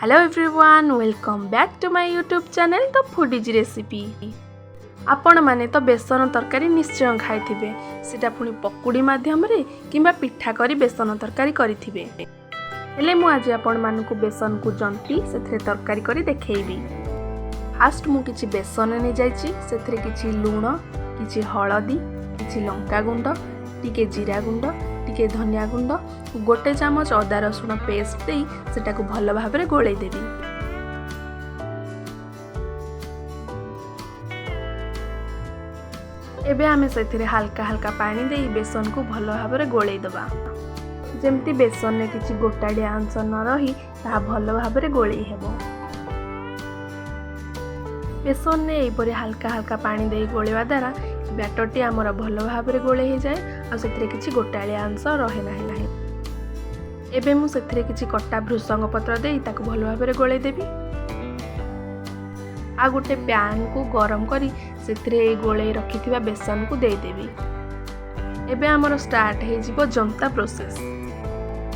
Hello everyone, welcome back to my YouTube channel, The Foodies Recipe. ଆପଣମାନେ ତ ବେସନ ତରକାରୀ ନିଶ୍ଚୟ ଖାଇଥିବେ। ସେଟା ପୁଣି ପକୁଡ଼ି ମାଧ୍ୟମରେ କିମ୍ବା ପିଠା କରି ବେସନ ତରକାରୀ କରିଥିବେ। ହେଲେ ମୁଁ ଆଜି ଆପଣମାନଙ୍କୁ ବେସନକୁ ଜନ୍ତି ସେଥିରେ ତରକାରୀ କରି ଦେଖେଇବି। ଫାଷ୍ଟ ମୁଁ କିଛି ବେସନ ନେଇଯାଇଛି। ସେଥିରେ କିଛି ଲୁଣ, କିଛି ହଳଦୀ, କିଛି ଲଙ୍କା ଗୁଣ୍ଡ, ଟିକେ ଜିରା ଗୁଣ୍ଡ, ଟିକେ ଧନିଆ ଗୁଣ୍ଡ, ଗୋଟେ ଚାମଚ ଅଦା ରସୁଣ ପେଷ୍ଟ ଦେଇ ସେଟାକୁ ଭଲ ଭାବରେ ଗୋଳେଇ ଦେବି। ଏବେ ଆମେ ସେଥିରେ ହାଲକା ହାଲକା ପାଣି ଦେଇ ବେସନକୁ ଭଲ ଭାବରେ ଗୋଳେଇ ଦେବା। ଯେମିତି ବେସନରେ କିଛି ଗୋଟାଳିଆ ଅଂଶ ନ ରହି ତାହା ଭଲ ଭାବରେ ଗୋଳେଇ ହେବ। ବେସନରେ ଏହିପରି ହାଲକା ହାଲକା ପାଣି ଦେଇ ଗୋଳେଇବା ଦ୍ୱାରା ବ୍ୟାଟରଟି ଆମର ଭଲ ଭାବରେ ଗୋଳେଇ ହେଇଯାଏ ଆଉ ସେଥିରେ କିଛି ଗୋଟାଳିଆ ଅଂଶ ରହେ ନାହିଁ। ଏବେ ମୁଁ ସେଥିରେ କିଛି କଟା ଭୃସଙ୍ଗ ପତ୍ର ଦେଇ ତାକୁ ଭଲ ଭାବରେ ଗୋଳେଇ ଦେବି। ଆଉ ଗୋଟେ ପ୍ୟାନ୍କୁ ଗରମ କରି ସେଥିରେ ଏଇ ଗୋଳେଇ ରଖିଥିବା ବେସନକୁ ଦେଇଦେବି। ଏବେ ଆମର ଷ୍ଟାର୍ଟ ହେଇଯିବ ଜନ୍ତା ପ୍ରୋସେସ୍।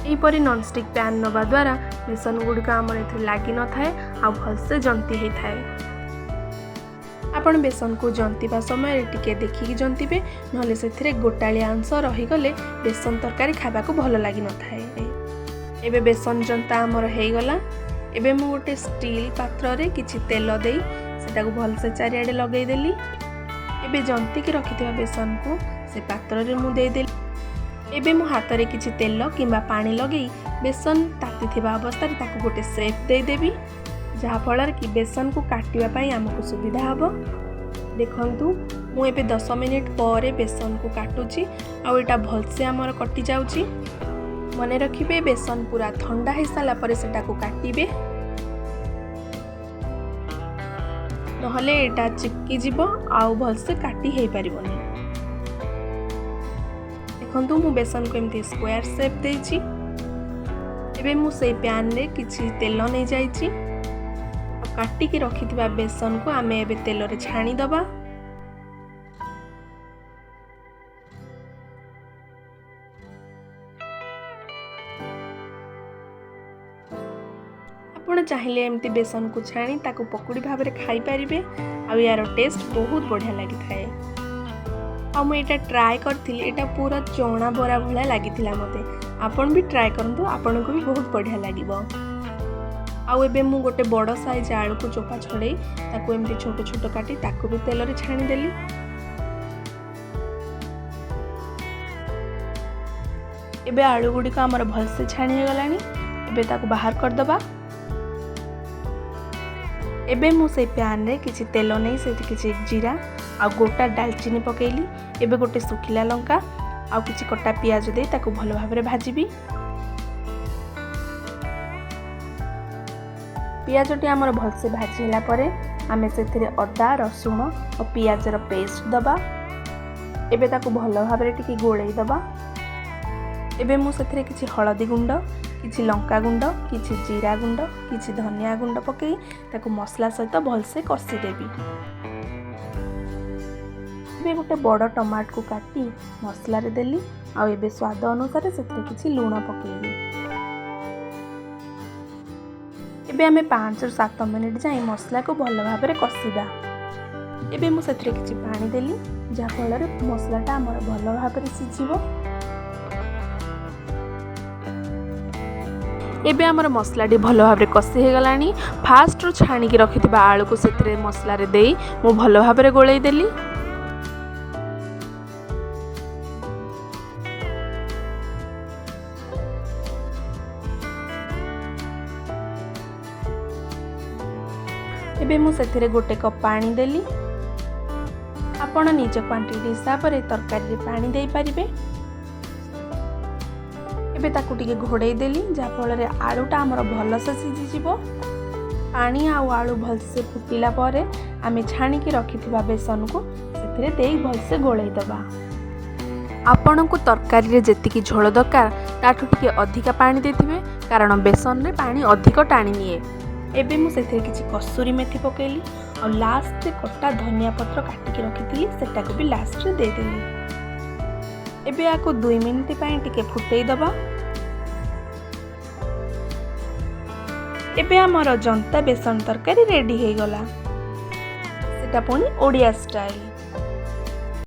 ଏହିପରି ନନଷ୍ଟିକ୍ ପ୍ୟାନ୍ ନେବା ଦ୍ୱାରା ବେସନ ଗୁଡ଼ିକ ଆମର ଏଥିରେ ଲାଗିନଥାଏ ଆଉ ଭଲସେ ଜନ୍ତି ହେଇଥାଏ। ଆପଣ ବେସନକୁ ଜନ୍ତିବା ସମୟରେ ଟିକେ ଦେଖିକି ଜନ୍ତିବେ, ନହେଲେ ସେଥିରେ ଗୋଟାଳିଆ ଅଂଶ ରହିଗଲେ ବେସନ ତରକାରୀ ଖାଇବାକୁ ଭଲ ଲାଗିନଥାଏ। ଏବେ ବେସନ ଜନ୍ତା ଆମର ହେଇଗଲା। ଏବେ ମୁଁ ଗୋଟେ ଷ୍ଟିଲ୍ ପାତ୍ରରେ କିଛି ତେଲ ଦେଇ ସେଟାକୁ ଭଲସେ ଚାରିଆଡ଼େ ଲଗେଇଦେଲି। ଏବେ ଜନ୍ତିକି ରଖିଥିବା ବେସନକୁ ସେ ପାତ୍ରରେ ମୁଁ ଦେଇଦେଲି। ଏବେ ମୁଁ ହାତରେ କିଛି ତେଲ କିମ୍ବା ପାଣି ଲଗେଇ ବେସନ ତାତିଥିବା ଅବସ୍ଥାରେ ତାକୁ ଗୋଟେ ସେପ୍ ଦେଇଦେବି, ଯାହାଫଳରେ କି ବେସନକୁ କାଟିବା ପାଇଁ ଆମକୁ ସୁବିଧା ହେବ। ଦେଖନ୍ତୁ, ମୁଁ ଏବେ 10 ମିନିଟ୍ ପରେ ବେସନକୁ କାଟୁଛି ଆଉ ଏଇଟା ଭଲସେ ଆମର କଟିଯାଉଛି। ମନେ ରଖିବେ, ବେସନ ପୁରା ଥଣ୍ଡା ହେଇସାରିଲା ପରେ ସେଟାକୁ କାଟିବେ, ନହେଲେ ଏଇଟା ଚିପକି ଯିବ ଆଉ ଭଲସେ କାଟି ହେଇପାରିବନି। ଦେଖନ୍ତୁ, ମୁଁ ବେସନକୁ ଏମିତି ସ୍କୋୟାର ସେପ୍ ଦେଇଛି। ଏବେ ମୁଁ ସେଇ ପ୍ୟାନ୍ରେ କିଛି ତେଲ ନେଇଯାଇଛି ଆଉ କାଟିକି ରଖିଥିବା ବେସନକୁ ଆମେ ଏବେ ତେଲରେ ଛାଣିଦେବା। ଆପଣ ଚାହିଁଲେ ଏମିତି ବେସନକୁ ଛାଣି ତାକୁ ପକୁଡ଼ି ଭାବରେ ଖାଇପାରିବେ ଆଉ ୟାର ଟେଷ୍ଟ ବହୁତ ବଢ଼ିଆ ଲାଗିଥାଏ। ଆଉ ମୁଁ ଏଇଟା ଟ୍ରାଏ କରିଥିଲି, ଏଇଟା ପୁରା ଚଣା ବରା ଭଳିଆ ଲାଗିଥିଲା ମୋତେ। ଆପଣ ବି ଟ୍ରାଏ କରନ୍ତୁ, ଆପଣଙ୍କୁ ବି ବହୁତ ବଢ଼ିଆ ଲାଗିବ। ଆଉ ଏବେ ମୁଁ ଗୋଟେ ବଡ଼ ସାଇଜ୍ ଆଳୁକୁ ଚୋପା ଛଡ଼େଇ ତାକୁ ଏମିତି ଛୋଟ ଛୋଟ କାଟି ତାକୁ ବି ତେଲରେ ଛାଣିଦେଲି। ଏବେ ଆଳୁ ଗୁଡ଼ିକ ଆମର ଭଲସେ ଛାଣି ହେଇଗଲାଣି। ଏବେ ତାକୁ ବାହାର କରିଦେବା। ଏବେ ମୁଁ ସେଇ ପ୍ୟାନ୍ରେ କିଛି ତେଲ ନେଇ ସେଇଠି କିଛି ଜିରା ଆଉ ଗୋଟା ଡାଲଚିନି ପକାଇଲି। ଏବେ ଗୋଟେ ଶୁଖିଲା ଲଙ୍କା ଆଉ କିଛି କଟା ପିଆଜ ଦେଇ ତାକୁ ଭଲ ଭାବରେ ଭାଜିବି। ପିଆଜଟି ଆମର ଭଲସେ ଭାଜି ହେଲା ପରେ ଆମେ ସେଥିରେ ଅଦା, ରସୁଣ ଓ ପିଆଜର ପେଷ୍ଟ ଦେବା। ଏବେ ତାକୁ ଭଲ ଭାବରେ ଟିକେ ଗୋଳେଇ ଦେବା। ଏବେ ମୁଁ ସେଥିରେ କିଛି ହଳଦୀ ଗୁଣ୍ଡ, କିଛି ଲଙ୍କା ଗୁଣ୍ଡ, କିଛି ଜିରା ଗୁଣ୍ଡ, କିଛି ଧନିଆ ଗୁଣ୍ଡ ପକାଇ ତାକୁ ମସଲା ସହିତ ଭଲସେ କଷିଦେବି। ଏବେ ଗୋଟେ ବଡ଼ ଟମାଟୋକୁ କାଟି ମସଲାରେ ଦେଲି ଆଉ ଏବେ ସ୍ୱାଦ ଅନୁସାରେ ସେଥିରେ କିଛି ଲୁଣ ପକାଇବି। ଏବେ ଆମେ 5ରୁ 7 ମିନିଟ୍ ଯାଏଁ ମସଲାକୁ ଭଲ ଭାବରେ କଷିବା। ଏବେ ମୁଁ ସେଥିରେ କିଛି ପାଣି ଦେଲି, ଯାହାଫଳରେ ମସଲାଟା ଆମର ଭଲ ଭାବରେ ସିଝିବ। ଏବେ ଆମର ମସଲାଟି ଭଲ ଭାବରେ କଷି ହେଇଗଲାଣି। ଫାଷ୍ଟରୁ ଛାଣିକି ରଖିଥିବା ଆଳୁକୁ ସେଥିରେ ମସଲାରେ ଦେଇ ମୁଁ ଭଲ ଭାବରେ ଗୋଳେଇ ଦେଲି। ଏବେ ମୁଁ ସେଥିରେ ଗୋଟେ କପ୍ ପାଣି ଦେଲି। ଆପଣ ନିଜ କ୍ୱାଣ୍ଟିଟି ହିସାବରେ ତରକାରୀରେ ପାଣି ଦେଇପାରିବେ। ଏବେ ତାକୁ ଟିକେ ଘୋଡ଼େଇ ଦେଲି, ଯାହାଫଳରେ ଆଳୁଟା ଆମର ଭଲସେ ସିଝିଯିବ। ପାଣି ଆଉ ଆଳୁ ଭଲସେ ଫୁଟିଲା ପରେ ଆମେ ଛାଣିକି ରଖିଥିବା ବେସନକୁ ସେଥିରେ ଦେଇ ଭଲସେ ଗୋଳେଇ ଦେବା। ଆପଣଙ୍କୁ ତରକାରୀରେ ଯେତିକି ଝୋଳ ଦରକାର, ତାଠୁ ଟିକେ ଅଧିକା ପାଣି ଦେଇଥିବେ, କାରଣ ବେସନରେ ପାଣି ଅଧିକ ଟାଣି ନିଏ। ଏବେ ମୁଁ ସେଥିରେ କିଛି କସୁରୀ ମେଥି ପକାଇଲି ଆଉ ଲାଷ୍ଟରେ କଟା ଧନିଆ ପତ୍ର କାଟିକି ରଖିଥିଲି, ସେଟାକୁ ବି ଲାଷ୍ଟରେ ଦେଇଦେଲି। ଏବେ ୟାକୁ 2 ମିନିଟ୍ ପାଇଁ ଟିକେ ଫୁଟେଇ ଦେବା। ଏବେ ଆମର ଜନ୍ତା ବେସନ ତରକାରୀ ରେଡ଼ି ହେଇଗଲା, ସେଟା ପୁଣି ଓଡ଼ିଆ ଷ୍ଟାଇଲ୍।